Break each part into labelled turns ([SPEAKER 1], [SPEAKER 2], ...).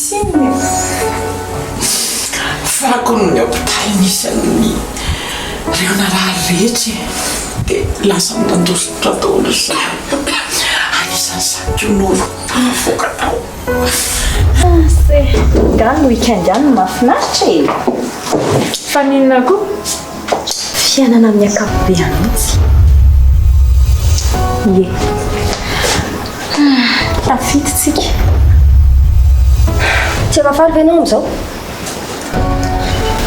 [SPEAKER 1] piscine e.
[SPEAKER 2] Fako ny hopitaly nisy an'ny reo narary rehetra e. Dia lasa nandositra daholo ry zareo. Anisan'izany koa Noro tafavoaka tao.
[SPEAKER 3] Ase, nga ny week-end ihany no mahafinaritra e!
[SPEAKER 1] Fa n'inona koa?
[SPEAKER 3] Fiainana amin'ny ankapobeany mihitsy. Ie. Tafita tsika.
[SPEAKER 4] Tsy efa faly ve ianao amin'izao?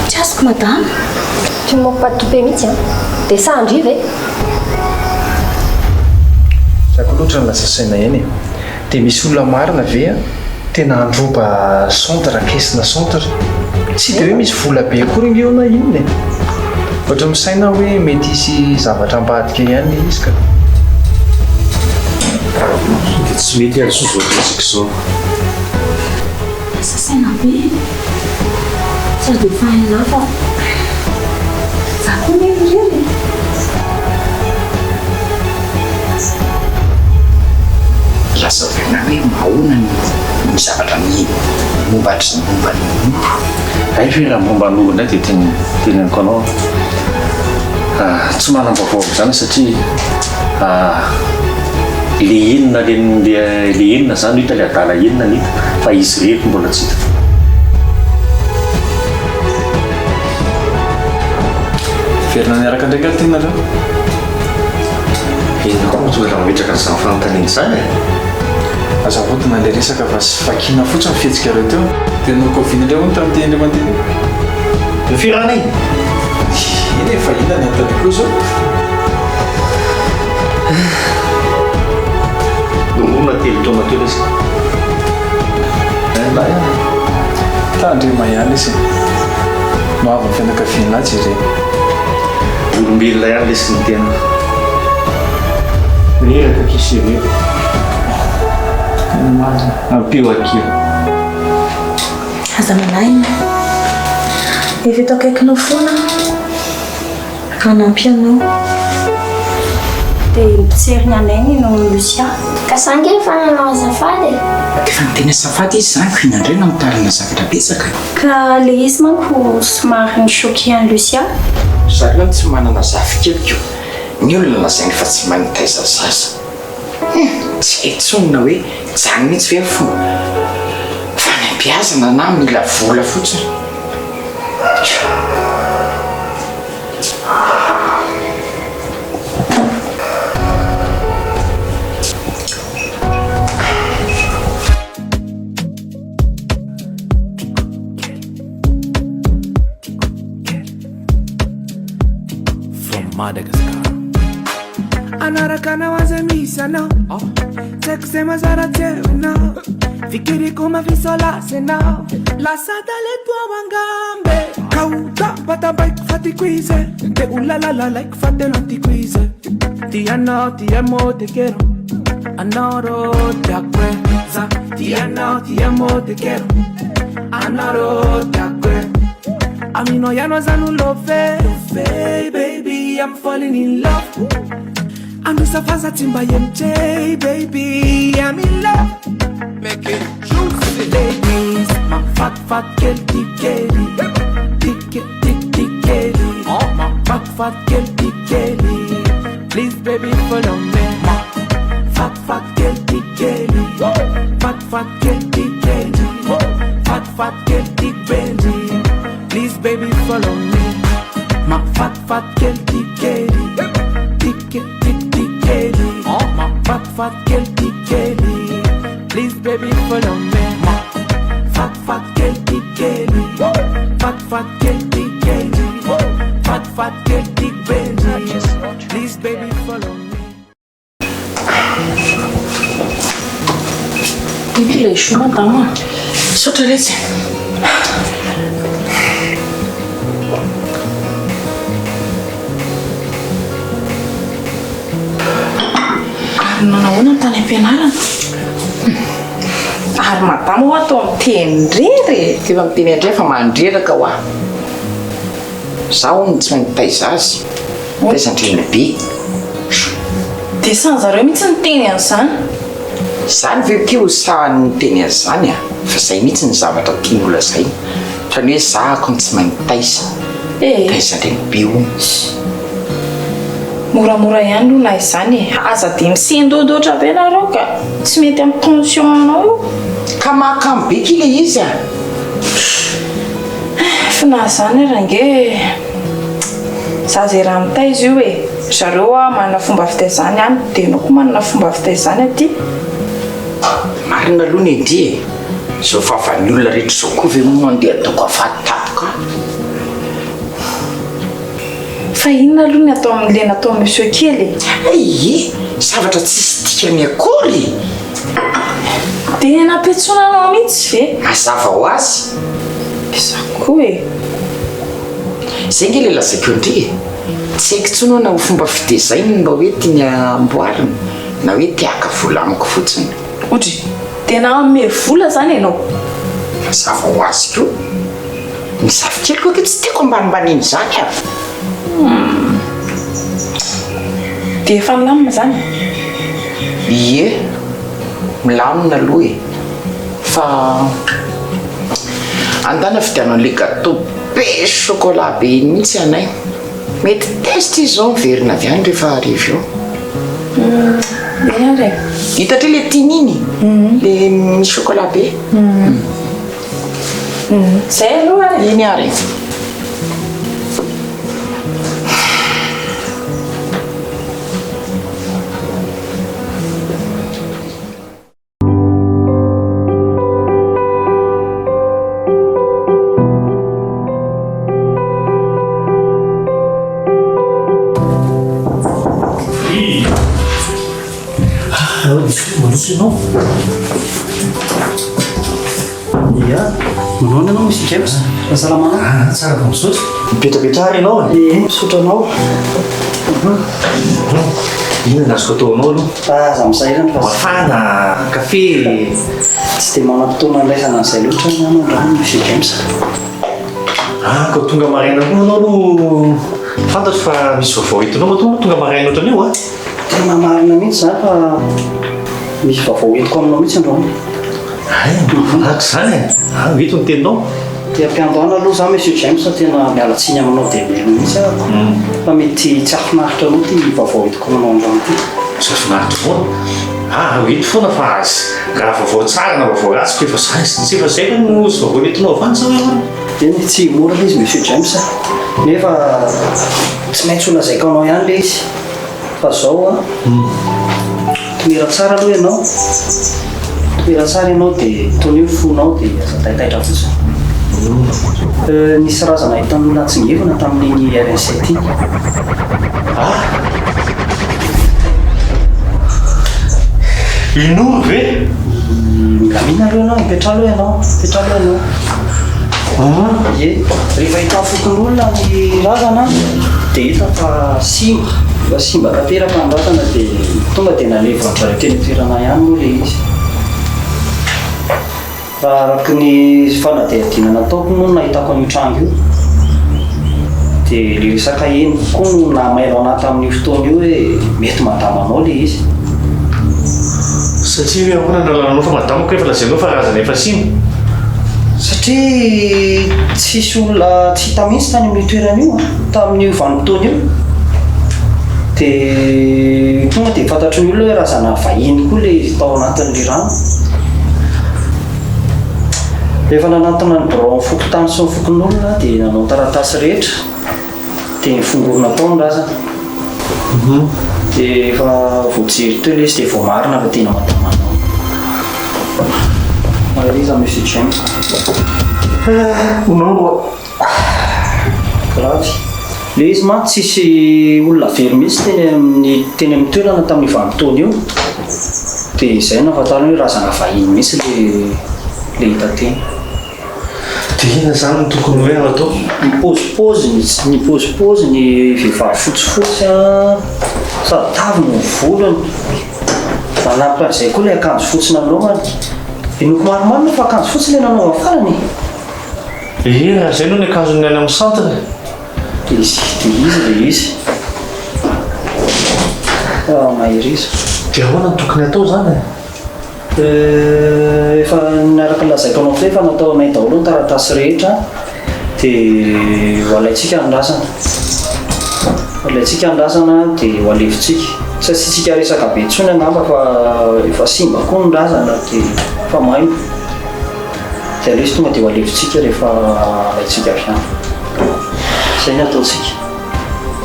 [SPEAKER 3] Tsy azoko madama.
[SPEAKER 4] Tu ne manques pas de toupet mihitsy an! Dia sahy ndry ve?
[SPEAKER 5] Za koa loatra no lasa saina eny e! Dia misy olona marina ve an tena handroba centre, caisse-na centre? Tsy dia hoe misy vola be akory ange eo na inona e! Ohatran'ny misaina aho hoe mety hisy zavatra ambadika ihany ilay izy ka.
[SPEAKER 6] Dia tsy mety ihany soa izao resaka izao.
[SPEAKER 3] Lasa saina be e! Sady efa hainà fa za koa anie irery e!
[SPEAKER 7] Lasa Tena hoe ahoana ny zavatra ny momba momba ny noro?
[SPEAKER 6] Hay ve raha momba ny noro indray dia teneniko anao tsy manam-baovao amin'izany satria le inona le le inona izany no hita le adala inona no hita fa izy irery mbola tsy hita.
[SPEAKER 5] Niverina niaraka indray angaha ty nareo?
[SPEAKER 6] Inona koa no tonga dia mametraka an'izany fanontaniana izany e?
[SPEAKER 5] Aza ahodina ilay resaka fa vakiana fotsiny ny fihetsikareo teo. Dia nokovina indray hono tamin'ity indray mandeha ity.
[SPEAKER 6] Ny firana e!
[SPEAKER 5] Eny e, fa inona ny anontaniako eo izao?
[SPEAKER 6] Roa na telo taona teo ilay izy.
[SPEAKER 5] Lahy an! Tandrema ihany izy e! No avy ny fianakavian'lahy jerena.
[SPEAKER 6] Olombelona ihany lesy ny tena. Reraka akia chérie. Tena marina. Ampio akia.
[SPEAKER 3] Aza manahy ianao. Efa eto akaikinao foana aho. Hanampy anao.
[SPEAKER 8] Dia mpijery ny anay ny noho Lucia.
[SPEAKER 9] Ka za nge efa nanao azafady e.
[SPEAKER 7] Efa niteny azafady izy zany ko inona ndray no mitarina zavatra betsaka?
[SPEAKER 8] Ka le izy manko somary ni-choquer an'i Lucia.
[SPEAKER 7] Zareo tsy manana zafikeliko, ny olona lazainy fa tsy mahay mitaiza zaza. Hum, tsy hay intsony na hoe izany mihitsy ve ny fomba fanabeazana na mila vola fotsiny.
[SPEAKER 10] From Madagascar.
[SPEAKER 11] Anaraka anao aza misy anao Tsy haiko izay mazara teo ianao Fikiriko mafisolasy ianao Lasa talento ao angambe Kaota patabaiko fa tiako izy Te ho lalalalaiko fa tena tiako izy Tianao ti amo te quiero Anao tiako e Za tianao ti amo te quiero Anao tiako e Aminao ihany aza no love Baby I'm falling in love Anosafaza tsy mba MJ baby I'm in love Make it juicy Ladies Mafatifaty kely ty kely Ty ty ty kely Mafatifaty kely ty kely Please baby follow me Mafatifaty kely ty kely Fatifaty kely ty kely Fatifaty kely ty bendy Please baby follow me Mafatifaty kely ty kely Ty ty ty kely Mafatifaty kely ty kely Please baby follow me Mafatifaty kely ty kely Fatifaty kely ty kely Fatifaty kely ty bendy Please baby follow me
[SPEAKER 1] Ito ilay chou madama a.
[SPEAKER 2] Misaotra retsy. Ary nanao ahoana ny tany am-pianarana? Ary madama hoa toa miteny irery e!
[SPEAKER 7] Efa miteny indray fa mandreraka hoa. Za hono tsy mahay mitaiza azy. Mitaiza an-drenibe.
[SPEAKER 1] Dia sahy zareo mihitsy niteny an'izany.
[SPEAKER 7] Zany ve keo sahy niteny an'izany a? Fa zay mihitsy ny zavatra tiany ho lazaina. Otrany hoe za akony tsy mahay mitaiza.
[SPEAKER 1] Ee.
[SPEAKER 7] Taiza renibe hono.
[SPEAKER 1] Moramora ihany aloha na izany e. Aza dia misendodotra be nareo ka. Tsy mety amin'ny tension anao io.
[SPEAKER 7] Ka mahakamo be ki le izy a!
[SPEAKER 1] Fa na izany ary ange zaza iaraha mitaiza io e. Ry zareo a manana fomba fitaizany any dia ianao koa manana fomba fitaizany aty.
[SPEAKER 7] Marina aloha ny an-dry e! Izao vavan'ny olona rehetra izao koa ve moa no andeha ataoko hahafaty tampoka ahy?
[SPEAKER 1] Fa inona aloha ny atao amin'ilay natao monsieur kely e?
[SPEAKER 7] Ie, zavatra tsisy dikany akory e!
[SPEAKER 1] Dia nampiantsoana anao mihitsy ve?
[SPEAKER 7] Mazava ho azy.
[SPEAKER 1] Izaho koa e!
[SPEAKER 7] Izay ange ilay lazaiko an-dry e! Tsy haiko intsony hoe na ho fomba fitezainy no mba hoe tiany amboarina na hoe te haka vola amiko fotsiny.
[SPEAKER 1] Odry, dia nanome vola izany ianao?
[SPEAKER 7] Mazava ho azy koa. Ny zafikeliko ange tsy tiako ambanimbaniana izany a!
[SPEAKER 1] Humm. Dia efa milamina izany?
[SPEAKER 7] Ie, milamina aloha e. Fa andana vidiano an'ilay gateau be chocolat be iny mihitsy anay. Mety tezitra izy izao miverina avy any rehefa hariva eo.
[SPEAKER 1] Humm, eny ary e.
[SPEAKER 7] Hita hatreo ilay tiany iny? Ilay misy chocolat be?
[SPEAKER 1] Humm. Zay aloha e!
[SPEAKER 7] Iny ary e!
[SPEAKER 6] Mandroso ianao.
[SPEAKER 12] Ia, manao ahoana ianao Mister James? Fahasalamana?
[SPEAKER 6] Ah, tsara vao misaotra. Mipetrapetraha ary ianao e.
[SPEAKER 12] Ie, misaotra anao.
[SPEAKER 6] Inona no azoko atao anao aloha?
[SPEAKER 12] Fa aza misahirana fa.
[SPEAKER 6] Mafana, kafe.
[SPEAKER 12] Tsy dia manam-potoana handraisana an'izay loatra aho angamba androany Mister James.
[SPEAKER 6] Ah, koa tonga maraina koa ianao aloha. Fantatro fa misy vaovao entinao matoa ianao tonga maraina ohatran'io a.
[SPEAKER 12] Tena marina mihitsy izany fa misy vaovao entiko aminao mihitsy androany.
[SPEAKER 6] Hay, mahafinaritra izany e! Ah, mety ny teninao.
[SPEAKER 12] Te hampiandohana aloha za Monsieur James tena miala tsiny aminao dia mialoha mihitsy aho fa mety tsy hahafinaritra anao ity vaovao entiko aminao androany ity.
[SPEAKER 6] Tsy hahafinaritra foana. Ah, ho ento foana fa aza raha vaovao tsara na vaovao ratsy ko efa zay, tsy efa zay ve no vaovao nentinao avy any sa hoe ahoana?
[SPEAKER 12] Eny, tsy mora ilay izy Monsieur James nefa tsy maintsy ho lazaiko anao ihany ilay izy. Fa zao an, tohera tsara aloha ianao, tohera tsara ianao dia tonio ny fonao dia aza taitaitra fotsiny. Nisy razana hitan'olona atsingevana tamin'iny RN7 iny.
[SPEAKER 6] Ah! I Noro ve?
[SPEAKER 12] Milamina aloha ianao, mipetraha aloha ianao, mipetraha aloha ianao. Ie, rehefa hitan'ny fokonolona ny razana dia hita fa simba, efa simba tanteraka ny razana dia tonga dia nalevin-dry zareo teny an-toerana ihany moa ilay izy. Raha araka ny fanadihadiana nataoko moa no nahitako an'io tranga io dia ilay resaka henoko koa no nahamailo an'ahy tamin'io fotoana io hoe mety madama anao ilay izy.
[SPEAKER 6] Satria hoe ahoana no alalanao fa madama ko efa lazainao fa razana efa simba?
[SPEAKER 12] Satria tsisy olona tsy hita mihitsy tany amin'io toerana io tamin'io vanim-potoana io. Dia tonga dia fantatry ny olona hoe razana vahiny koa ilay izy tao anatin'ilay rano. Rehefa nanantona ny biraon'ny fokontany sy ny fokonolona dia nanao taratasy rehetra. Dia nifongorona tao ny razana. Dia efa voajery teo ilay izy dia voamarina fa tena madama anao. Mahereza Monsieur James.
[SPEAKER 6] Noro.
[SPEAKER 12] Gravy. Ilay izy mantsy tsisy olona very mihitsy teny amin'ny teny amin'ny toerana tamin'io vanim-potoana io. Dia izay no nahafantarana hoe razana vahiny mihitsy ilay ilay hita teny.
[SPEAKER 6] Dia inona izany no tokony hoe atao?
[SPEAKER 12] Ny paozipaoziny, ny paozipaoziny vehivavy fotsifotsy an, sady tavy ny volony. Manampy an'izay koa ilay akanjo fotsy nanaovany. Inoako marimarina fa akanjo fotsy ilay nanaovany farany e!
[SPEAKER 6] Ie, raha izay aloha ny akanjony any amin'ny centre e.
[SPEAKER 12] Dia izy, dia izy ilay izy. Ah, maheriza.
[SPEAKER 6] Dia ahoana no tokony atao izany e?
[SPEAKER 12] Euh, efa araka ny lazaiko anao teo efa nataonay daholo ny taratasy rehetra dia ho alaintsika ny razana. Ho alaintsika ny razana dia ho alevintsika. Tsy asiantsika resaka be intsony angamba fa efa simba koa ny razana dia efa maimbo. Dia aleo izy tonga dia ho alevintsika rehefa alaintsika avy any. Izay no ataontsika.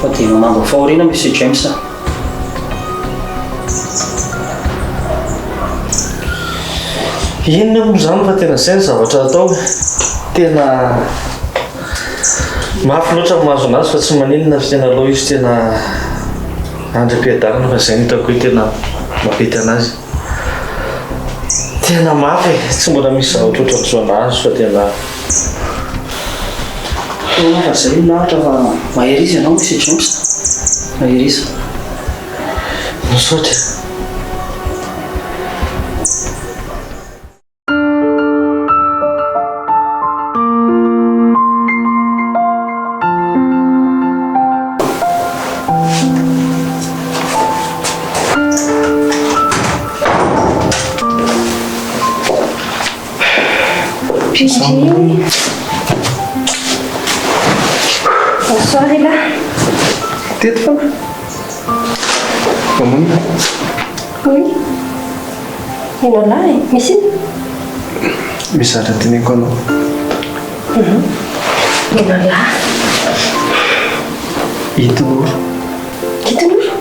[SPEAKER 12] Fa dia manangona fahoriana Monsieur James a.
[SPEAKER 6] Inona moa izany fa tena izay ny zavatra atao e. Tena mafy loatra ny mahazo anazy fa tsy maninona fa tena aleo izy tena andry am-piadanana fa izay no hitako hoe tena mampety anazy. Tena mafy e, tsy mbola misy zavatra ohatran'izao nahazo fa tena.
[SPEAKER 12] Fotoana fa zay no lahatra fa maheriza ianao Monsieur James. Maheriza.
[SPEAKER 6] Misaotra.
[SPEAKER 4] Gigi. Bonsoir Ela.
[SPEAKER 5] Teto foana. Mamonina.
[SPEAKER 4] Oui. Ianao lahy e, misy inona?
[SPEAKER 5] Misy zavatra teneniko anao.
[SPEAKER 4] Mhm. Ianao lahy.
[SPEAKER 5] Ito Noro.
[SPEAKER 4] Ito Noro?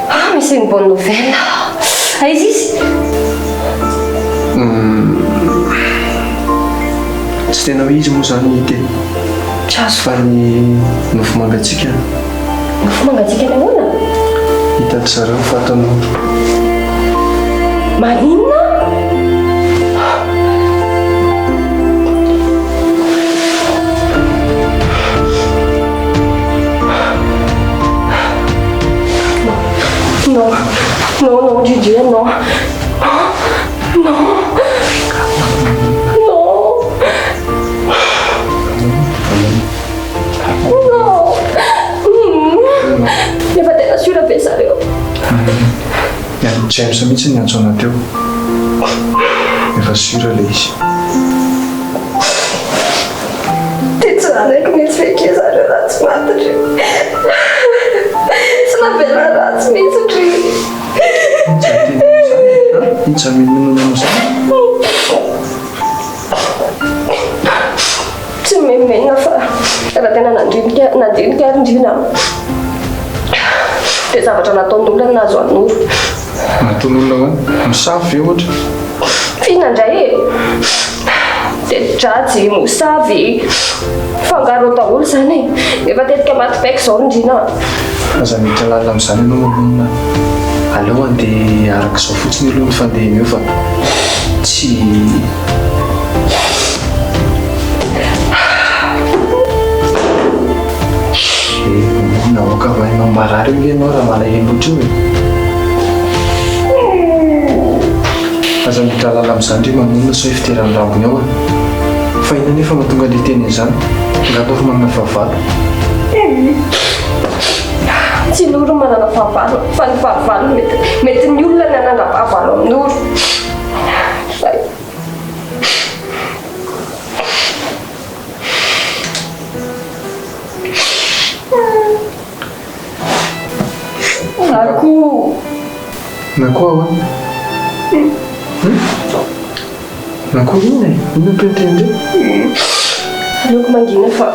[SPEAKER 4] Ah, mais c'est une bonne nouvelle. Aiza izy?
[SPEAKER 5] Tsy tena hoe izy moa izany hita e.
[SPEAKER 4] Tsy azo.
[SPEAKER 5] Fa ny nofo mangatsiaka.
[SPEAKER 4] Nofo mangatsiaka ny ahoana?
[SPEAKER 5] Hitan-dry zareo ny fatin'i Noro.
[SPEAKER 4] Maninona? Non, non, non, Didier, non. Non. Non. Non. Efa tena sûr be zareo.
[SPEAKER 5] Ny an'i James mihitsy no niantso anà teo. Efa sûr ilay izy.
[SPEAKER 4] Dia tsy nanaiky mihitsy ve akia zareo raha tsy maty ndry? Tsy navela ratsy mihitsy ndry.
[SPEAKER 5] Inona izany teninao izany e? Ha? Inona izany minomenona anao izany?
[SPEAKER 4] Tsy mimenomenona fa raha tena nandinika nandinika ary ndry na dia zavatra nataon'olona no nahazo an'i Noro.
[SPEAKER 5] Nataon'olona ahoana? Mosavy ve ohatra?
[SPEAKER 4] F'inona indray e? Teti-dratsy, mosavy, mifangaro ao daholo izany e! Efa tetika maty paika izao ry Ndrina a!
[SPEAKER 5] Aza miditra lalina amin'izany ianao Mamonina a! Aleo handeha araka izao fotsiny aloha ny fandehany eo fa tsy. Eh Mamonina aoka va ianao marary eo nge ianao raha malahelo loatra eo e! Aza miditra lalina amin'izany ry Mamonina sao hifiteran'ny rambony ao e! Fa inona anefa no mahatonga an'le teny an'izany? Nga Noro manana fahavalo?
[SPEAKER 4] Tsy Noro manana fahavalo fa ny fahavalo mety mety ny olona ny hanangam-pahavalo amin'i Noro. Zay. Na koa.
[SPEAKER 5] Na koa ahoana? Hum? Na koa inona e? Inona no tenitenindreo?
[SPEAKER 4] Aleoko mangina fa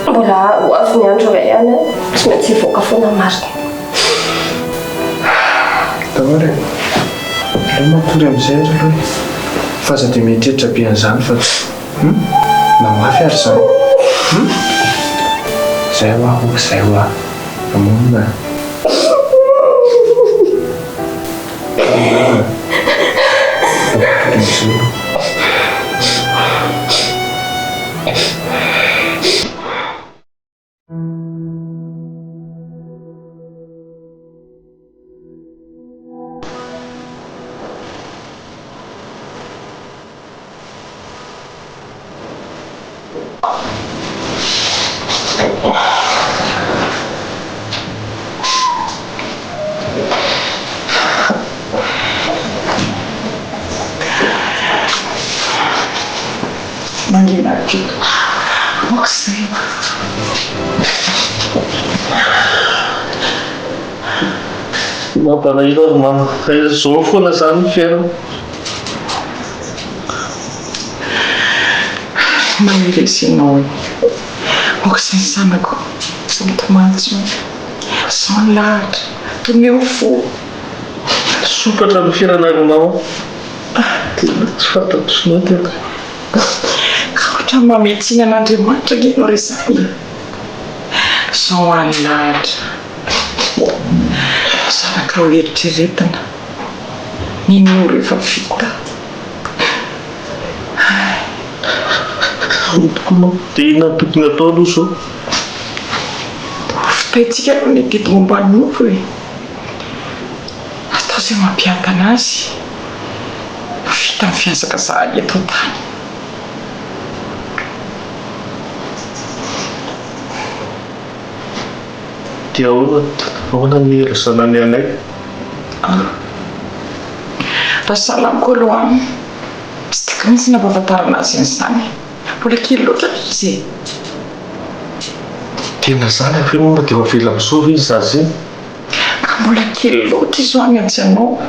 [SPEAKER 4] mbola ho avy ny andro iray any an, tsy maintsy hivoaka foana ny marina.
[SPEAKER 5] Hitanao re? Aleo matory amin'izay ary aloha e. Fa aza dia mieritreritra be an'izany fa tsy. Hum? Na mafy ary izany. Hum? Zay hoa oh, zay hoa. Mamonina a. Mamonina. Matory amin'izay aloha.
[SPEAKER 2] Mangina kely. Aoka izay.
[SPEAKER 6] Mampalahelo aho ry mama. Izao foana izany ny fiainana.
[SPEAKER 2] Mahereza ianao e. Aoka izay ny zanako. Tsy mitomany intsony. Izao ny lahatra. Toneo fo.
[SPEAKER 6] Sokatra ny fiainana ry mama. Tena tsy fantatro intsony hoe tena.
[SPEAKER 2] Ka ohatran'ny mamehy tsiny an'Andriamanitra ange ianao ry izany e. Izao any lahatra. Zanakao eritreretina. Ny noro efa vita. Hay.
[SPEAKER 6] Ahoana tokoa moa? Dia inona no tokony hatao aloha izao?
[SPEAKER 2] Vitaintsika aloha ny adidy momba ny nofo e. Atao izay mampiadana azy. Vita ny fihazakazahany eto an-tany.
[SPEAKER 6] Dia ahoana, ahoana ny hilazana ny anay?
[SPEAKER 2] Ah. Rasalamiko aloha an! Tsy tiako mihitsy ny hampahafantarana azy an'izany. Mbola kely loatra izy e!
[SPEAKER 6] Tena zany ve moa dia ho avela amin'izao ve iny zaza iny?
[SPEAKER 2] Ka mbola kely loatra izy ho'a mihantsy anao.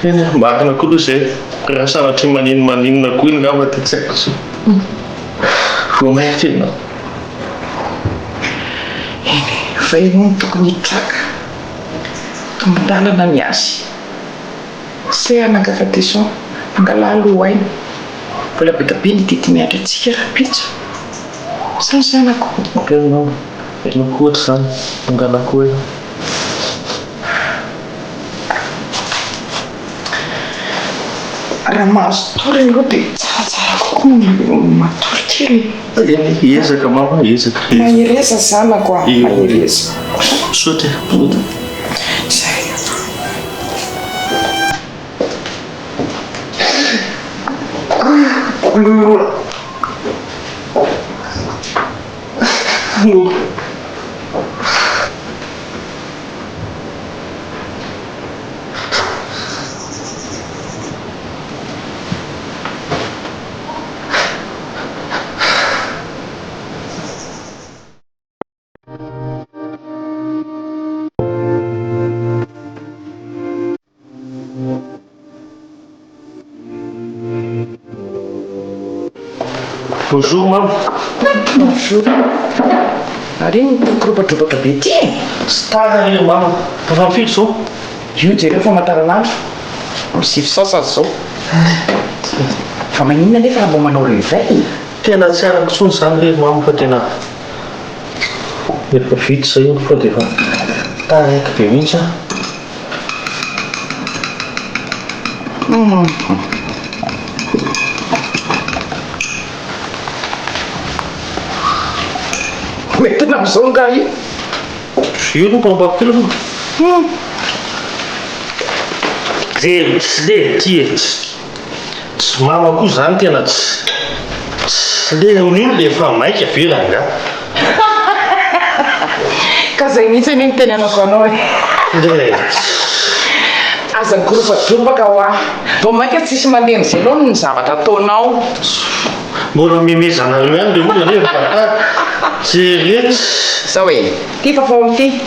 [SPEAKER 6] Eny e, marina koa aloha izay e. Raha sanatria maninomaninona koa iny angamba dia tsy haiko intsony. Vao mainka tena.
[SPEAKER 2] Eny e, fa ianao no tokony hitraka. Tombon-dalana ny azy. Se anankafateson, mangalaha aloha aina. Mbola be dia be ny didy miandry antsika rahampitso. Zany zanako.
[SPEAKER 6] Eny mama, ianao koa ohatr'izany, mangalaha koa aina.
[SPEAKER 2] Raha mahazo tory ianao dia tsaratsara kokoa ny matory kely e.
[SPEAKER 6] Eny e, hiezaka mama, hiezaka, hiezaka.
[SPEAKER 2] Mahereza zanako a, mahereza.
[SPEAKER 6] Misaotra e, misaotra.
[SPEAKER 2] Zay.
[SPEAKER 6] Bonjour mama.
[SPEAKER 7] Bonjour. Ary iny mikoropadropaka be ity e?
[SPEAKER 6] Tsy tara ry mama. Efa firy izao?
[SPEAKER 7] Io jereo famataranandro. Amy 9 sasany izao. Fa maninona nefa raha mba manao réveil?
[SPEAKER 6] Tena tsy arako intsony izany ry mama fa tena efa vita izay iny fa dia efa taraiky be mihitsy aho.
[SPEAKER 7] Hoentina amin'izao angaha io?
[SPEAKER 6] Io no mba kely aloha. Re tsy le ty e. Tsy mama koa zany tena tsy tsy le io le efa maika ve rangaha?
[SPEAKER 7] Ka zay mihitsy anie no tenenako anao e.
[SPEAKER 6] Le
[SPEAKER 7] Aza mikoropatropaka hoa. Vao mainka tsisy malemy zay aloha ny zavatra ataonao.
[SPEAKER 6] Mbola memezanareo ihany le olona nefa efa tara. Jereo tsy.
[SPEAKER 7] Zao e. Ty fafao amin'ity.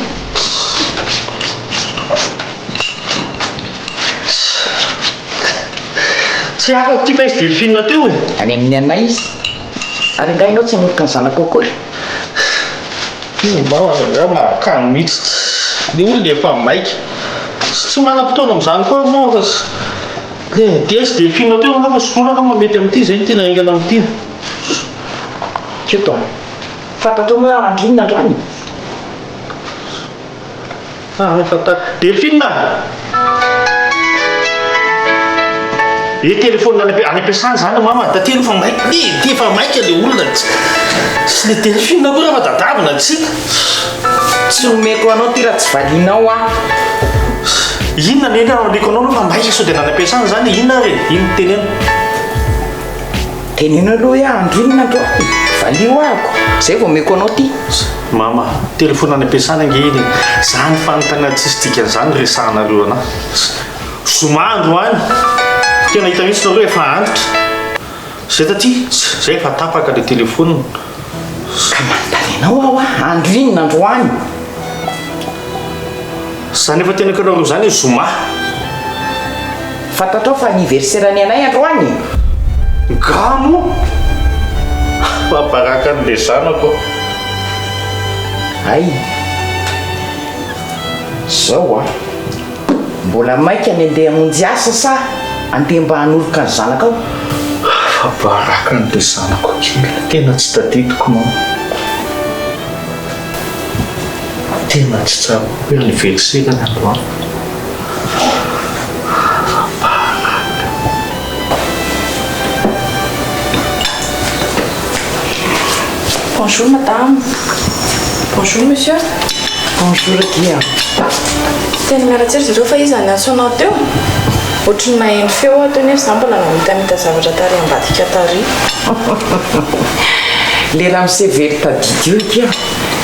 [SPEAKER 6] Tsy afaka ity fa izy Delphine teo e.
[SPEAKER 7] Any amin'ny anay izy. Ary angaha ianao tsy hanoroka ny zanakao akory?
[SPEAKER 6] Io mba angaha mahakamo mihitsy. Le olona efa maika. Tsy manam-potoana amin'izany koa ianao fa le dia izy Delphine teo angamba soloina angamba mety amin'ity izay no tena haingana amin'ity.
[SPEAKER 7] Keto a! Fantatrao moa hoe andro inona androany?
[SPEAKER 6] Ah efa ta. Delphine a! E téléphone any any am-piasana zany mama, taty aloha fa maika, le ty efa maika le olona tsy tsy le Delphine koa raha fa tadavina tsy.
[SPEAKER 7] Tsy omeko anao ty raha tsy valianao aho.
[SPEAKER 6] Inona ny raha omeko anao aloha fa maika sao dia any am-piasana zany, inona ary e? Inona teneno?
[SPEAKER 7] Teneno aloha hoe andro inona androany? Valio ahako, zay vao omeko anao ty.
[SPEAKER 6] Mama, telephone any am-piasana ange iny e. Zany fanontaniana tsisy dikany zany resahanareo anah. Zoma androany. Tena hita mihitsy nareo efa antitra. Zay taty, zay efa tapaka le téléphone.
[SPEAKER 7] Ka manontany anao aho a, andro inona androany?
[SPEAKER 6] Zany efa tenako anareo zany hoe zoma.
[SPEAKER 7] Fantatrao fa anniversaire ny anay androany?
[SPEAKER 6] Nga moa? Mahabaraka an'le zanako.
[SPEAKER 7] Hay. Zao a. Mbola maika ny andeha hamonjy asa sa andeha mba hanoroka ny zanakao?
[SPEAKER 6] Afa-baraka an'ilay zanako kely, tena tsy tadidiko mama. Tena tsy tsaroako hoe anniversaire-ny androany. Afa-baraka.
[SPEAKER 1] Bonjour madame. Bonjour monsieur.
[SPEAKER 7] Bonjour akia.
[SPEAKER 1] Tena miala tsiny ry zareo fa iza niantso anao teo? Ohatry ny naheno feo aho teo nefa za mbola namitamita zavatra tary ambadika tary.
[SPEAKER 7] Le ramose very tadidy io akia,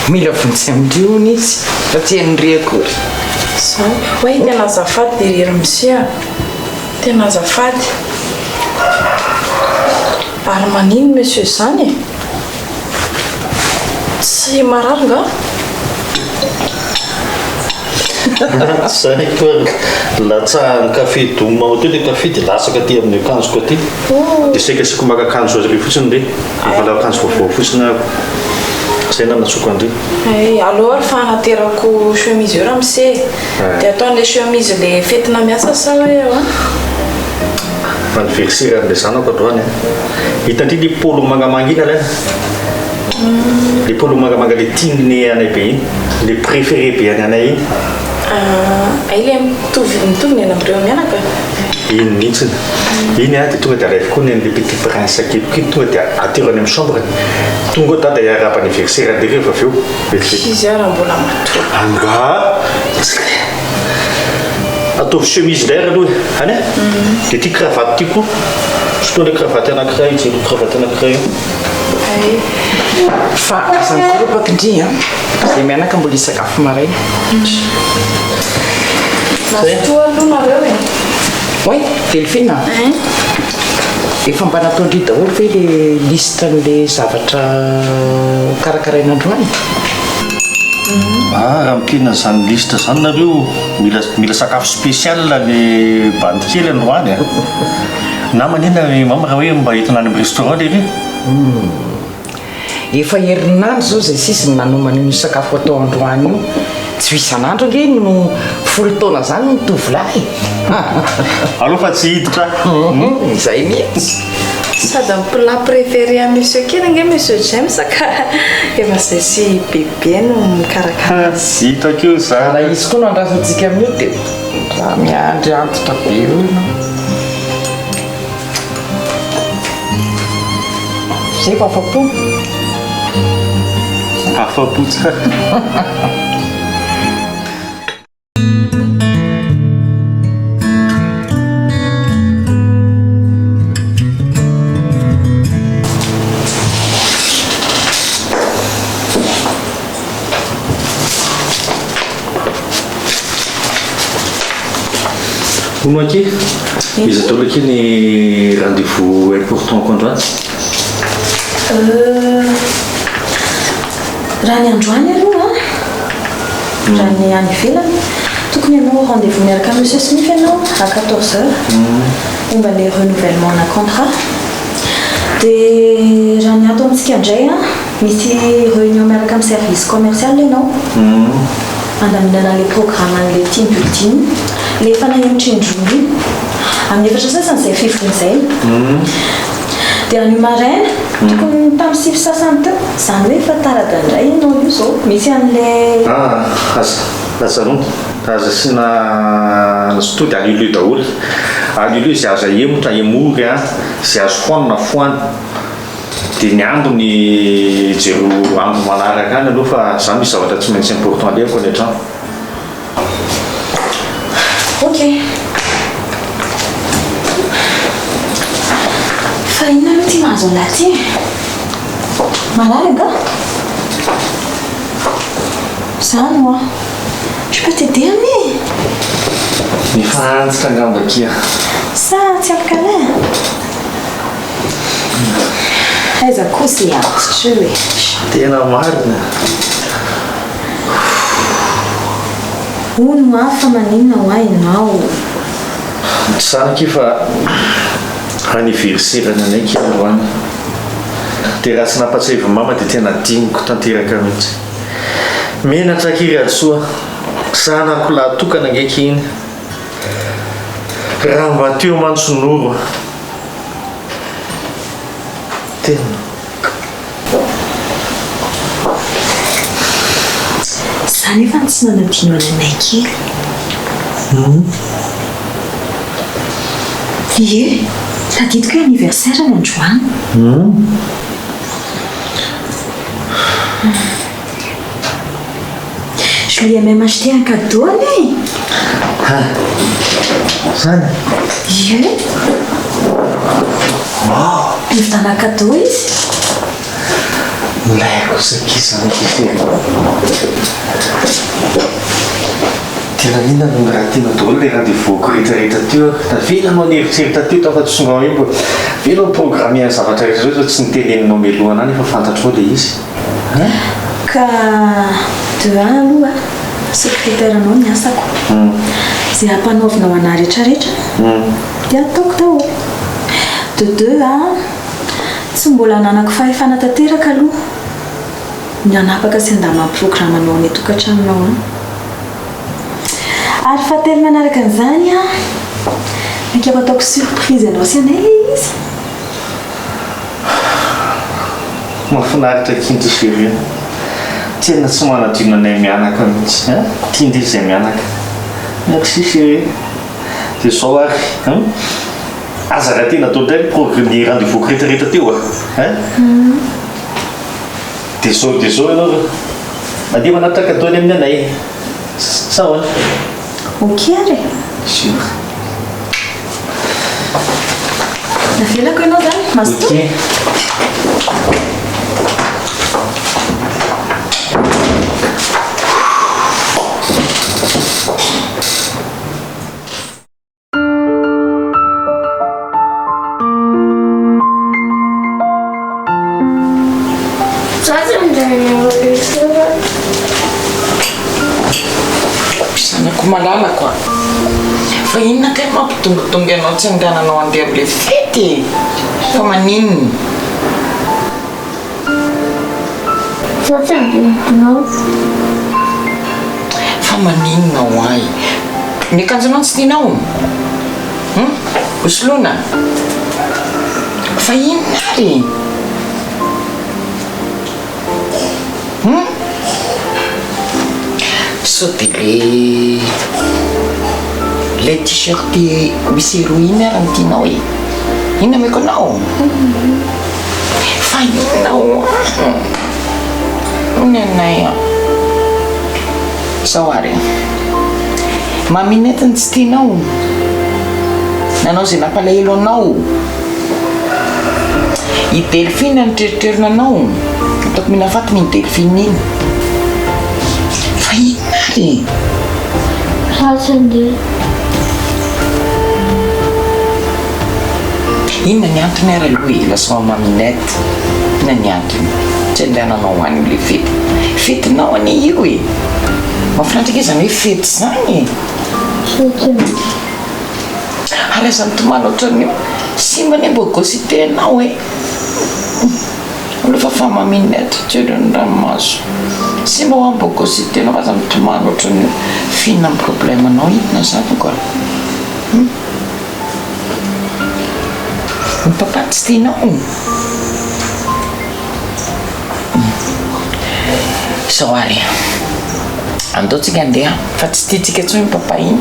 [SPEAKER 7] mila vonjy amin-dry hono izy fa tsy henon-dry akory.
[SPEAKER 1] Zany? Oay tena azafady ry ramose a! Tena azafady. Ary manino monsieur zany e? Tsy marary nga?
[SPEAKER 6] Tsy haiko ary latsahan'ny café dom ao teo le café dia latsaka aty amin'ny akanjoko aty. Dia saika asiako maka akanjo azy ireo fotsiny re. Mbola akanjo vaovao fotsiny aho. Izay no nanatsoko an-dry.
[SPEAKER 1] Hay, aleo ary fa hanaterako chemise eo ramose e. Dia atao an'ilay chemise ilay fetina miasa sa hoe ahoana?
[SPEAKER 6] Anniversaire an'ilay zanako androany an. Hitan-dry ilay polo mangamanga iny Alain? Ilay polo mangamanga ilay tian'i anay be iny. Ilay préféré be an'i anay iny.
[SPEAKER 1] Hay ilay mitovy mitovy ny any amin'ireo mianaka?
[SPEAKER 6] Iny mihitsy. Iny an, dia tonga dia alaivo koa ny an'ilay petit prince keliko iny, tonga dia atero any amin'ny chambre-ny. Tonga ao dada hiarahaba anniversaire an-dry rehefa avy eo. Vetivety.
[SPEAKER 1] Izy ary mbola matory.
[SPEAKER 6] Angaha? Ataovy chemise indray ary aloha e. Any e? Dia ity cravate ity koa. Soloy ilay cravate anankiray, jereo cravate anankiray io.
[SPEAKER 1] Hay.
[SPEAKER 7] Fa aza mikoropaka ndry an! Izay mianaka mbola hisakafo maraina.
[SPEAKER 1] Mazotoa aloha nareo e.
[SPEAKER 7] Oay, Delphine a! Efa mba nataon-dry daholo ve le liste an'le zavatra karakaraina androany?
[SPEAKER 6] Ah, raha miteny an'izany liste izany nareo, mila mila sakafo spécial le bandy kely androany a! Na manina ry mama raha hoe mba entina any amin'ny restaurant lery?
[SPEAKER 7] Humm. Efa herinandro izao izay sisa no nanomana an'io sakafo atao androany io. Tsy ho isan'andro ange no folo taona izany ny tovolahy e!
[SPEAKER 6] Aleo fa tsy hiditra aho.
[SPEAKER 7] Izay mihitsy.
[SPEAKER 1] Sady ny plat préféré an'i Monsieur kely ange Monsieur James ka efa izay sy Bebe no mikarakara azy.
[SPEAKER 6] Hitako eo izany.
[SPEAKER 7] Raha izy koa no andrasantsika amin'io dia raha miandry antitra be eo ianao. Zay vao afa-po.
[SPEAKER 6] Afa-po tsara. Hono akia, iza daholo akia ny rendez-vous important-ko androany?
[SPEAKER 3] Euh, raha ny androany aloha an, raha ny any ivelany, tokony hanao rendez-vous miaraka amin'i Monsieur Smith ianao à 14 heures, momba ilay renouvellement ana contrat. Dia raha ny ato amintsika indray an, misy réunion miaraka amin'ny service commercial ianao, handaminana an'ilay programme an'ilay team building, ilay efa nahemotry indroa iny. Amin'ny efatra sasany izay fivoriana izay. Dia anio maraina, tokony tamin'ny sivy sasany teo, izany hoe efa tara indray ianao io izao, misy an'ilay.
[SPEAKER 6] Ah, aza, aza aroana, aza asiana tonga dia annulé daholo. Annulé izay azo ahemotra, ahemory an. Izay azo foanina foano. Dia ny ambiny jereo andro manaraka any aloha fa za misy zavatra tsy maintsy important alehako any an-trano.
[SPEAKER 3] Ok. Fa inona aloha ity mahazo an'lah ity e? Marary angaha? Zany hoa. Je peux t'aider anie e!
[SPEAKER 6] Efa antitra angamba akia.
[SPEAKER 3] Sa tsy ampy câlin? Aiza kosa i antitra io e.
[SPEAKER 6] Tena marina.
[SPEAKER 3] Hono hoa fa maninona hoa ianao?
[SPEAKER 6] Tsy zany akia fa anniversaire anay akia androany. Dia raha tsy nampatsiahivin'i mama dia tena adinoko tanteraka mihitsy. Menatra akia ry Halisoa. Zanako lahy tokana ange akia iny. Raha mba teo mantsy Noro a. Tena.
[SPEAKER 3] Za nefa tsy nanadino ananay kely. Ie, tadidiko hoe anniversaire-ny androany. Je lui ai même acheté un cadeau anie e!
[SPEAKER 6] Ha! Zany?
[SPEAKER 3] Ie!
[SPEAKER 6] Wow!
[SPEAKER 3] Nividianana cadeau izy.
[SPEAKER 6] Milay kosa akia zany akia Fery. Tena inona no niratina daholo ilay rendez-vous-ko rehetrarehetra teo a! Tavelanao nieritreritra teo tafa-tsonga hoe mbo avelao mi-programmer ny zavatra rehetra rehetra fa tsy niteneninao mialoha anah nefa fantatrao ilay izy. Hein?
[SPEAKER 3] Ka de un aloha secrétaire-nao ny asako. Izay ampanaovinao anah rehetrarehetra dia ataoko daholo. De deux a, tsy mbola ananako fahefana tanteraka aloha ny hanapaka sy handamina ny programme-nao any an-tokantranonao any. Ary fahatelo manaraka an'izany an, maika ho ataoko surprise anao sy anay ilay izy.
[SPEAKER 6] Mahafinaritra akia ndry chérie a! Tena tsy manadino anay mianaka mihitsy an! Tia ndry izay mianaka. Merci chérie. Dia izao ary an! Aza rater daholo indray ny progr ny rendez-vous-ko rehetrarehetra teo a! Hein? Dia izao dia izao ianao ry. Mandeha manatitra cadeau any amin'ny anay. Sa ahoana?
[SPEAKER 3] Ok ary e!
[SPEAKER 6] Sûr.
[SPEAKER 3] Navelako ianao izany, mazotoa.
[SPEAKER 6] Ok.
[SPEAKER 7] Zanako malalako a! Fa inona kay mampidongidongy anao tsy andehananao handeha amin'ilay fety e? Fa maninona?
[SPEAKER 9] Za tsy andeha
[SPEAKER 7] Fa maninona ho ahy? Ny akanjonao tsy tianao? Hum? Hosoloina? Fa inona ary? Hum? Sao dia le le t-shirt misy héroïne ary no tianao e? Inona ameko anao? Fa inona ho'aho? Hoy anay an. Zao ary an. Maminette ny tsy tianao. Nanao izay nampalahelo anao. I Delphine nitreritrerina anao. Ataoko mihina faty iny Delphine iny. Fa inona ary e?
[SPEAKER 9] Ratsy andeha.
[SPEAKER 7] Inona ny antony ary aloha e, lazao an'i Maminette, inona ny antony tsy andehananao ho any amin'ilay fety? Fetinao anie io e! Mahafinaritra ange izany hoe fety izany e!
[SPEAKER 9] Fetiny.
[SPEAKER 7] Ary aza mitomany ohatran'io, simba anie bogosite anao e! Aleo fa Maminette, jereo ny ranomaso. Simba hoa ny bogosite anao fa aza mitomany ohatran'io, f'inona ny problème nao, inona zanako a? Hum? Ny papa tsy tianao? Zao ary e, andao tsika andeha fa tsy tiantsika intsony iny papa iny.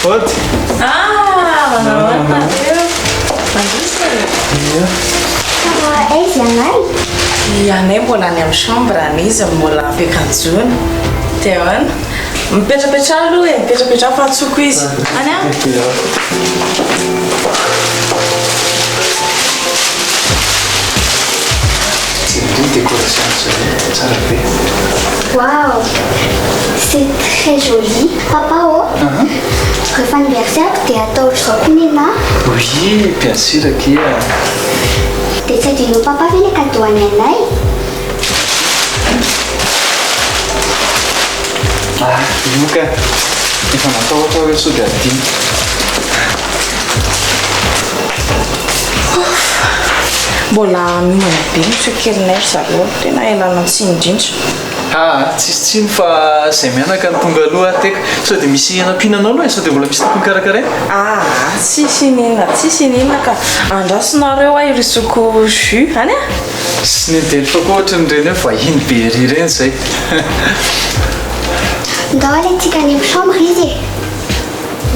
[SPEAKER 5] Ody.
[SPEAKER 1] Ah, manao ahoana nareo? Mandroso e.
[SPEAKER 5] Ia.
[SPEAKER 9] Fa aiza ianay?
[SPEAKER 1] Ianay mbola any amin'ny chambre any, izy mbola ampiakanjoana. Dia ahoana? Mipetrapetraha aloha e, mipetrapetraha fa antsoiko izy. Any an?
[SPEAKER 5] Jereo ny décoration zareo, tsara be.
[SPEAKER 9] Waouh! C'est très joli. Papa ô, rehefa anniversaire-ko dia atao ohatr'izao koa nenah.
[SPEAKER 5] Oui, bien sûr akia.
[SPEAKER 9] Dia tsy adinon'i papa ve ilay cadeau an'i anay?
[SPEAKER 5] Ah, io ka. Efa natahotra aho hoe sao dia adino.
[SPEAKER 1] Mbola miomana be ny fekelinay ry zareo, tena ialana tsiny indrindra.
[SPEAKER 5] Aa, tsisy tsiny fa zay mianaka no tonga aloha aho teka. Sao dia misy hanampiana anao aloha e? Sao dia mbola misy tokony karakaraina?
[SPEAKER 1] Aa, tsisy ininona, tsisy ininona ka. Andraso nareo aho hirosoako jus, any a!
[SPEAKER 5] Sy ny Delph koa ohatran'ireny hoe vahiny be ery ireny izay.
[SPEAKER 9] Ndao alaintsika any amin'ny chambre izy e!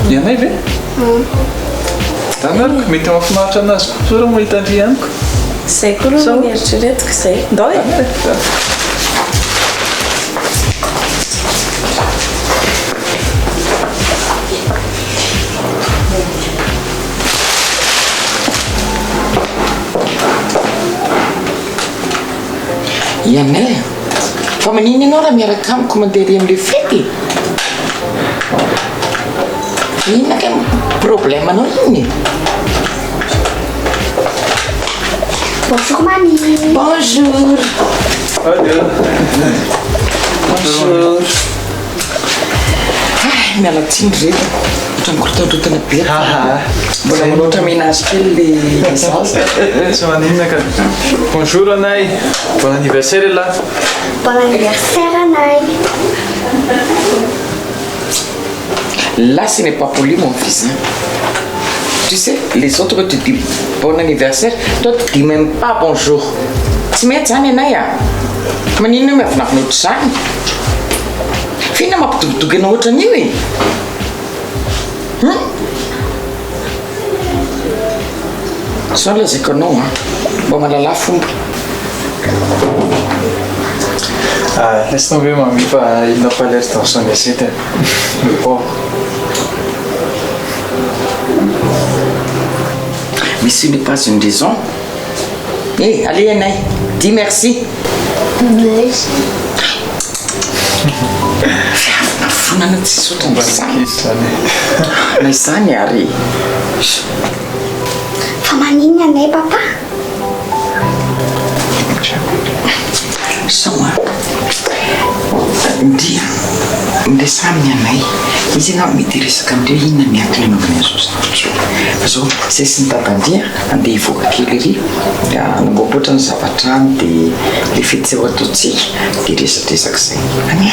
[SPEAKER 5] Ny anay ve? Zany ary mety mahafinaritra anazy koa raha mahita an-dry amiko.
[SPEAKER 1] Izay koa aloha no nieritreretiko izay. Ndao e!
[SPEAKER 7] Ianay a! Fa maninona ianao raha miaraka amiko mandeha ery amin'ilay fety e? Inona kay problème anao iny e?
[SPEAKER 9] Bonjour mamie.
[SPEAKER 7] Bonjour. Bonjour. Ay, miala tsiny ry reto. Ohatran'ny korontandrotana be ato. Mbola manoatra ménage kely le zaza.
[SPEAKER 5] Tsy maninona ka. Bonjour Anay. Bon anniversaire elah.
[SPEAKER 9] Bon anniversaire Anay.
[SPEAKER 7] Là ce n'est pas poli mon fils hein. Tu sais les autres tu dis bon anniversaire toi tu dis même pas bonjour. Tsy mety zany anay a. Maninona io miavonavona ohatr'izany? Fa inona mampidobodoka anao ohatran'io e? Hum? Zao no lazaiko anao an, mba mahalala fomba.
[SPEAKER 5] Ah, laisse tomber mamie fa il n'a pas l'air dans son assiette. Le pauvre.
[SPEAKER 7] Mais ce n'est pas une raison. Eh, allez Anay, dis merci.
[SPEAKER 9] Merci.
[SPEAKER 7] Fiavonavonana tsisy ohatran'izany. Na izany ary.
[SPEAKER 9] Fa maninona anay papa?
[SPEAKER 7] Sao a. Ndry a. Miresaha amin'ny anay. Izy angamba mety hiresaka amindreo inona ny antony anaovany an'izao zavatra izao. Fa zao, zay sy ny dadan-dry a, andeha hivoaka kely ery, hanamboamboatra ny zavatra any dia le fety izay ho ataontsika dia resadresaka izay. Any a.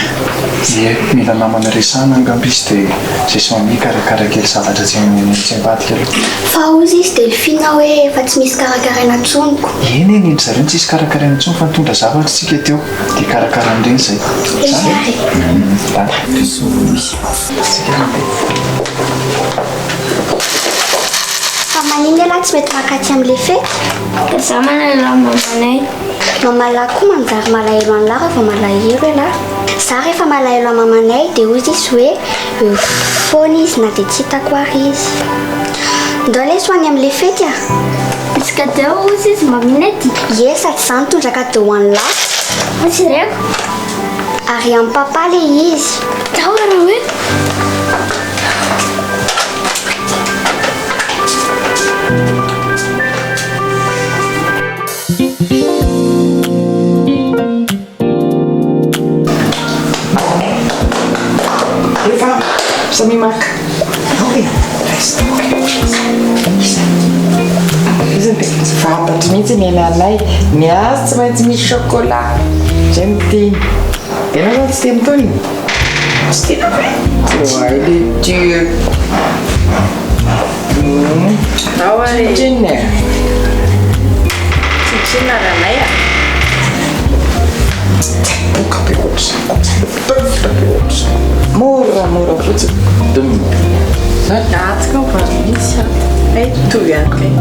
[SPEAKER 5] Ie, mila namana resahana angamba izy dia zay sy mamie hikarakara kely zavatra tsy tsy ambadika aloha.
[SPEAKER 9] Fa hozy izy Delphine hoe efa tsy misy karakaraina intsony ko.
[SPEAKER 5] Eny e, ny ndry zareo no tsisy karakaraina intsony fa nitondra zavatra tsika teo dia hikarakara an'ireny izay.
[SPEAKER 9] Eny ary.
[SPEAKER 5] Tsika mandeha.
[SPEAKER 9] Fa maninona ialahy tsy mety mankaty amin'ilay fety?
[SPEAKER 13] Za malahelo an'i mamanay.
[SPEAKER 9] Mamalahy koa manjary malahelo an'lah raha vao malahelo elah. Za rehefa malahelo an'i mamanay dia hoy izy hoe eo foana izy na dia tsy hitako ary izy. Ndao lesy ho any amin'ilay fety a!
[SPEAKER 13] Misy cadeau hozy izy maminety?
[SPEAKER 9] Ie sady za nitondra cadeau ho an'lah.
[SPEAKER 13] Hojereko.
[SPEAKER 9] Ary an'i papa le izy.
[SPEAKER 13] Tao ary hoe.
[SPEAKER 7] Efa samia maka. Ao e, raiso daholo. Iza? Iza dia tsy fantatro mihitsy ny ananay. Ny azy tsy maintsy misy chocolat. Izay no tiany. Ianao zany tsy tia an'itony? Tsy tianao ve? Oay le Dieu.
[SPEAKER 1] Ao ary.
[SPEAKER 7] Tsinotsinona e.
[SPEAKER 1] Tsinotsinona ary anay a.
[SPEAKER 7] Tsaboka be ohatr'izany, tsaboka be ohatr'izany. Moramora fotsiny. Dum.
[SPEAKER 1] Ato koa mba misy ato. Hay mitovy ihany kay.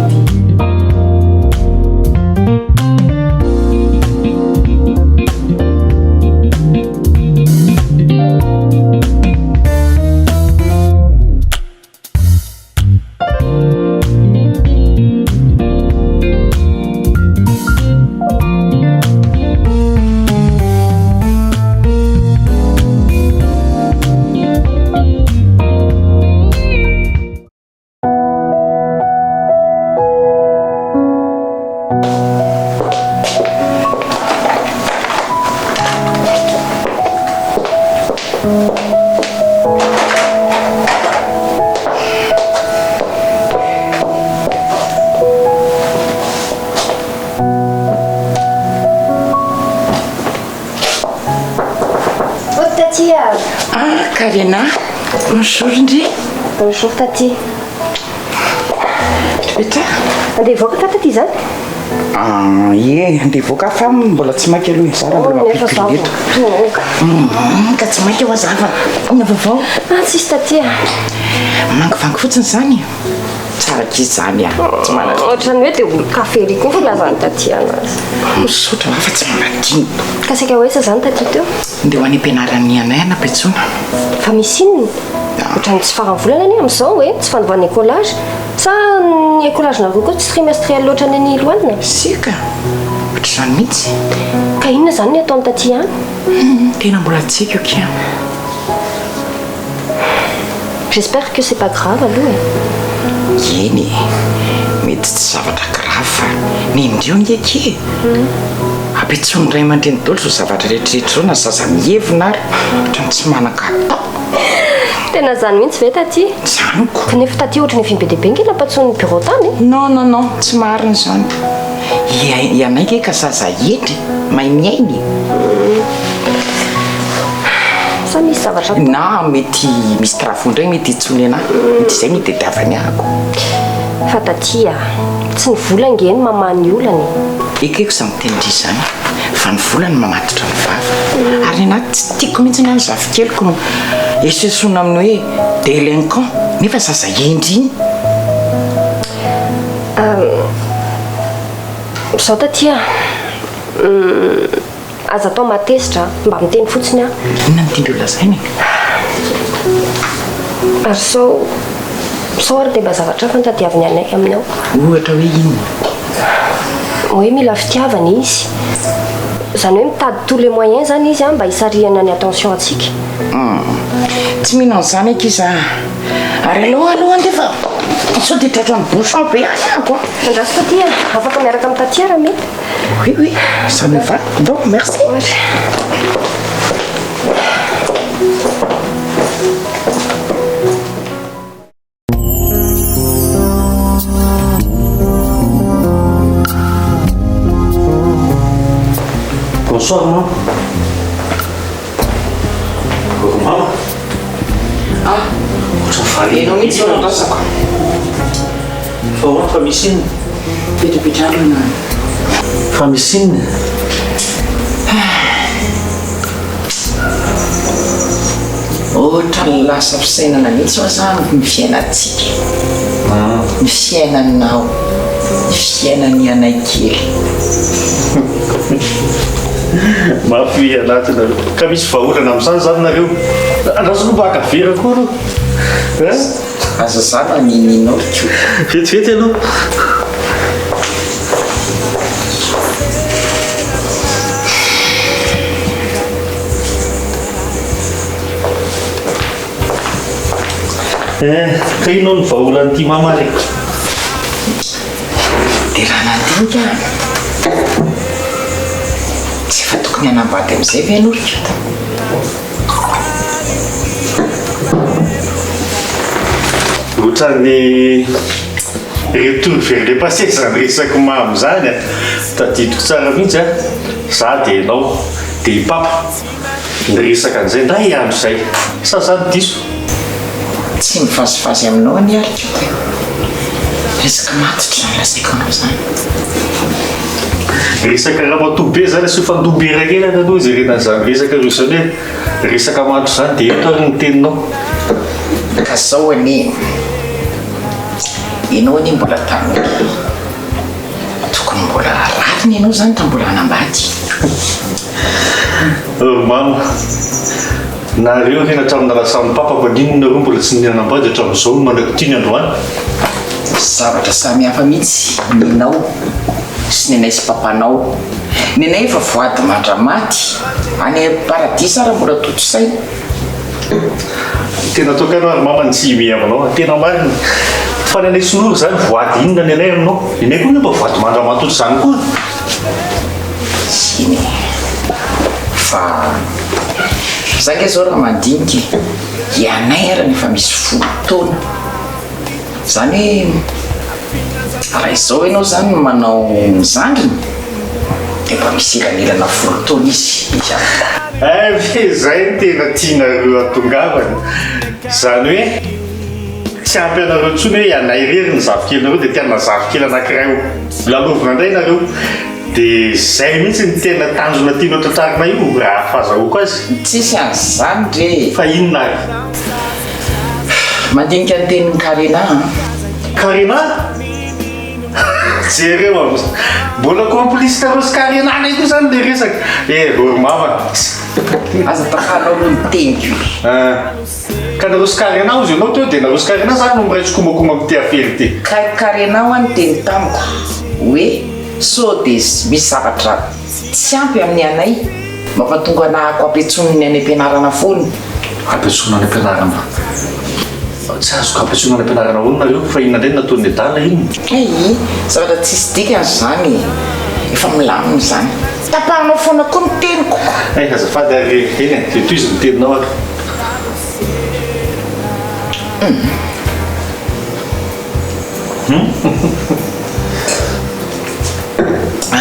[SPEAKER 4] Bonjour Taty a!
[SPEAKER 7] Ah Karina, bonjour ndry!
[SPEAKER 4] Bonjour Taty.
[SPEAKER 7] Petrapetraha.
[SPEAKER 4] Andeha hivoaka nga Taty izany?
[SPEAKER 7] Ah, ie, andeha hivoaka fa mbola tsy maika aloha e, za raha mbola
[SPEAKER 4] Nefa za
[SPEAKER 7] mampidi-pily eto.
[SPEAKER 4] vao tonga.
[SPEAKER 7] Hum, ka tsy maika hoa za fa inona vaovao?
[SPEAKER 4] Ah, tsisy Taty a!
[SPEAKER 7] Mangivangy fotsiny izany e. Tsara akia izany a, tsy manana.
[SPEAKER 4] Ohatran'ny hoe dia olon-kafa ery koa ny filazan'i Taty anazy.
[SPEAKER 7] Misaotra va fa tsy manadino.
[SPEAKER 4] Ka saika ho aiza izany Taty teo?
[SPEAKER 7] Ndeha ho any am-pianaran'ny anay an'Ampetsona.
[SPEAKER 4] Fa misy inona? Ohatran'ny tsy faran'ny volana anie amin'izao e, tsy fanovana écolage. Sa ny écolage-nareo koa tsy trimestriel ohatran'ny an'i Loanina?
[SPEAKER 7] Sioka, ohatr'izany mihitsy.
[SPEAKER 4] Ka inona izany ny ataony taty any?
[SPEAKER 7] Hum, tena mbola tsy haiko akia.
[SPEAKER 4] J'espère que c'est pas grave aloha e.
[SPEAKER 7] Eny e, mety tsy zavatra grave fa nendreo nge akia e. Ampitsoin'ny ray aman-dreny daholo izao zavatra rehetrarehetra izao na zaza mievina ary ohatran'ny tsy manan-katao.
[SPEAKER 4] Tena zany mihitsy ve taty?
[SPEAKER 7] Zany ko.
[SPEAKER 4] Kanefa taty ohatran'ny efa be dia be nge nampantsoin'ny bureau tany e.
[SPEAKER 7] Non non non, tsy marina izany. I anay nge ka zaza hendry, mahay miaina e.
[SPEAKER 4] Sa misy zavatra.
[SPEAKER 7] Na mety misy travaux indray mety hitsony anah, mety izay no itadiavany ahako.
[SPEAKER 4] Fa taty a, tsy ny vola nge no mamaha ny olana e.
[SPEAKER 7] Ekeko izany tenin-dry izany fa ny vola no mamatotra ny vava. Ary ny anahy tsy tiako mihitsy ny zafikeliko no esoesoina amin'ny hoe délinquant nefa zaza hendry iny.
[SPEAKER 4] Izao taty a, Aza atao mahatezitra a! Mba miteny fotsiny aho.
[SPEAKER 7] Inona no tian-dreo lazaina e?
[SPEAKER 4] Ary sao, sao ary dia mba zavatra hafa no tadiaviny anay aminao.
[SPEAKER 7] Ohatra hoe inona?
[SPEAKER 4] Hoe mila fitiavana izy. Izany hoe mitady tous les moyens izany izy mba hisarihana ny attention antsika.
[SPEAKER 7] Hum. Tsy mino an'izany akia za. Ary aleo aloha andeha fa sao dia tratran'ny bouchon be any ahako a.
[SPEAKER 4] Andraso taty a! Afaka miaraka amin'i taty raha mety.
[SPEAKER 7] Oui oui, ça me va. Bon, merci.
[SPEAKER 6] Bonsoir maman. Mama.
[SPEAKER 7] Ah, ianao mihitsy no andrasako.
[SPEAKER 6] Fa ahoana fa misy inona?
[SPEAKER 7] Petrapetrahana ianao.
[SPEAKER 6] Fa misy inona?
[SPEAKER 7] Ohatran'ny lasa fisainana mihitsy hoa zany ny fiainantsika. Ny fiainanao, ny fiainan'i anay kely.
[SPEAKER 6] Mafy anaty nareo. Ka misy vahaolana amin'izany izany nareo? Andraso aloha mba haka vera koa aloha. Hein?
[SPEAKER 7] Aza zara ny ninao ry ko.
[SPEAKER 6] Vetivety aloha. Eh, ka inona no vahaolan'ity mama re?
[SPEAKER 7] Dia raha nandinika aho, tsy efa tokony hanambady amin'izay ve ianao ry Koto?
[SPEAKER 6] Ohatran'ny retour vers le passé izany resak'i Mamy izany a! Tadidiko tsara mihitsy a! Za dia ianao dia i Papa niresaka an'izay indray andro izay. Sa za no diso?
[SPEAKER 7] Tsy mivazivazy aminao anie ary Koto e! Resaka matotra izany lazaiko anao izany.
[SPEAKER 6] Resaka ramatoa be izany asio fandombera kely any aloha ijerena an'izany resaka ireo izany hoe resaka matotra izany dia eto ary ny teninao.
[SPEAKER 7] Ka zao anie, ianao anie mbola tanora, tokony mbola rariny ianao zany raha mbola hanambady.
[SPEAKER 6] Ry mama, nareo ve hatramin'ny nalasan'ny papa maninona nareo mbola tsy nanambady hatramin'izao no manako ity ny androany?
[SPEAKER 7] Zavatra samy hafa mihitsy nenao sy nenay sy papanao. Nenay efa voady mandramaty, any paradisa ary mbola tontosaina.
[SPEAKER 6] Tena tokana ary mama ny tsy himehy aminao a! Tena marina! Fa ny anay sinoa ry zany voady inona ny anay aminao? Ny anay koa anie mba voady mandramaty ohatr'izany koa e!
[SPEAKER 7] Eny e! Fa za nge zao raha mandinika e! Ianay ary efa misy folo taona. Izany hoe raha izao ianao izany no manao ny zandriny dia mba misy elanelana folo taona izy izy aminao.
[SPEAKER 6] Hay ve izay no tena tianareo hatongavana? Izany hoe tsy ampy anareo intsony hoe ianay irery ny zafikelinareo dia te-hanana zafikely anankiray ho lalaovina indray nareo. Dia izay mihitsy no tena tanjona tianao tratrarina io raha fahazahoako azy.
[SPEAKER 7] Tsisy an'izany re e!
[SPEAKER 6] Fa inona ary?
[SPEAKER 7] Mandinika ny tenin'i Karena an!
[SPEAKER 6] Karena? Jereo am. Mbola complice nareo sy Karena ndray koa zany le resaka. Eh, ry mama.
[SPEAKER 7] Aza tapahanao aloha ny teniko e.
[SPEAKER 6] Ah. Ka nareo sy Karena hozy ianao teo dia nareo sy Karena zany no miray tsikombakoma amin'ity afera ity.
[SPEAKER 7] Ka Karena hoa niteny tamiko hoe sao dia misy zavatra tsy ampy amin'ny anay mampatonga anahako ampiantsoniny any am-pianarana foana.
[SPEAKER 6] Ampiantsoana any am-pianarana? Tsy azoko ampiantsoana any am-pianarana ahoana nareo? Fa inona indray no nataon'ny adala inona?
[SPEAKER 7] Hay, zavatra tsisy dikany izany e! Efa milamina izany. Tapahanao foana koa ny teniko.
[SPEAKER 6] Hay, azafady ary e! Eny e, dia tohizo ny teninao ary.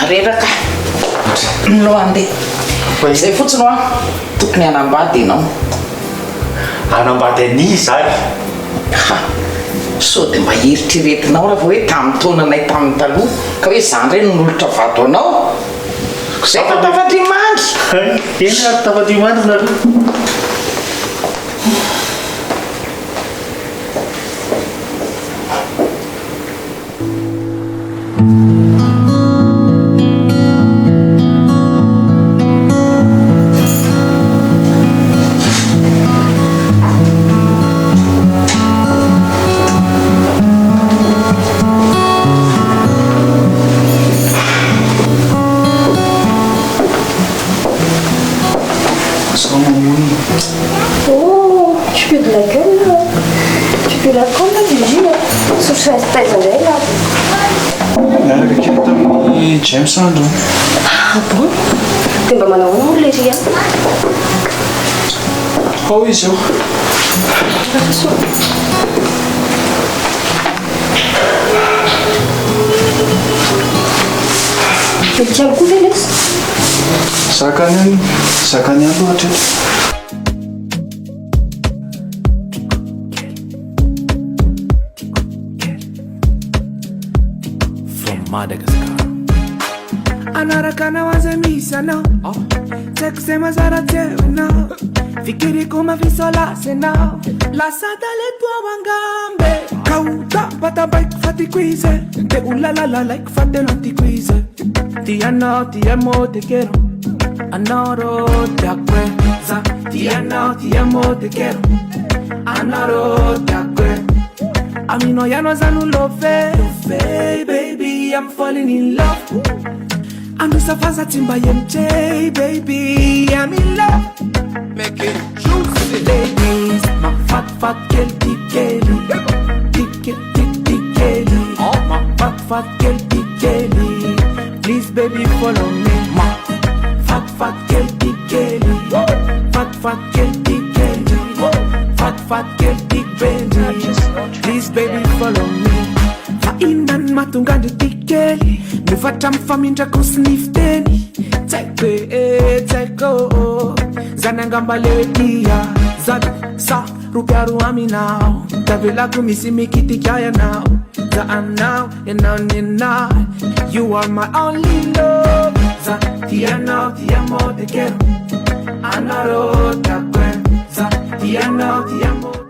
[SPEAKER 7] Reraka no handeha. Izay fotsiny hoa, tokony hanambady ianao.
[SPEAKER 6] Hanambady an'iza ary?
[SPEAKER 7] Ha! Sao dia mba eritreretinao raha vao hoe tamin'ny taonanay tamin'ny taloha ka hoe izaho indray no nolotra vady ho anao? Izay fa tafadrimandry!
[SPEAKER 6] Eny ary tafadrimandry nareo.
[SPEAKER 4] Oh, tu pues de la gueule là. Tu pues la con là, Gigi là. Sosotra taiza indray là.
[SPEAKER 5] Niaraka kely tamin'i James andro.
[SPEAKER 4] Ah bon? Dia mba manao ahoana moa lery a?
[SPEAKER 5] Ao izy eo.
[SPEAKER 4] Soa. Mety ihany koa ve lesy?
[SPEAKER 5] Zakany zakany ihany aloha hatreto.
[SPEAKER 10] From Madagascar.
[SPEAKER 11] Anaraka anao aza misy anao Tsy haiko izay mazara teo ianao Fikiriko mafisolasy ianao Lasa talento ao angambe Ka ho tampatampaiko fa tiako izy Dia ho lalalalaiko fa tena tiako izy Tianao ti amo te quiero Anao tiako e Za tianao ti amo te quiero Anao tiako e Aminao ihany aza no love Baby I'm falling in love Anosafaza tsy mba MJ baby I'm in love Make it juicy Ladies Mahafatifaty kely ty kely Ty kely ty ty kely Mahafatifaty kely ty kely Please baby follow me Mahafatifaty kely ty kely Fatifaty kely ty kely Fatifaty kely ty baby Please baby follow me Fa inona no mahatonga andry ty kely Miova hatramin'ny famindrako sy ny fiteny Tsy haiko e, tsy haiko Zany angamba le hoe tia Zany sa ropiaro aminao Tavelako misy mikitika ianao Za aminao, ianao nenah You are my only love Za tianao, ti amo, te quiero Anaro, te acuerdo Za tianao, ti amo.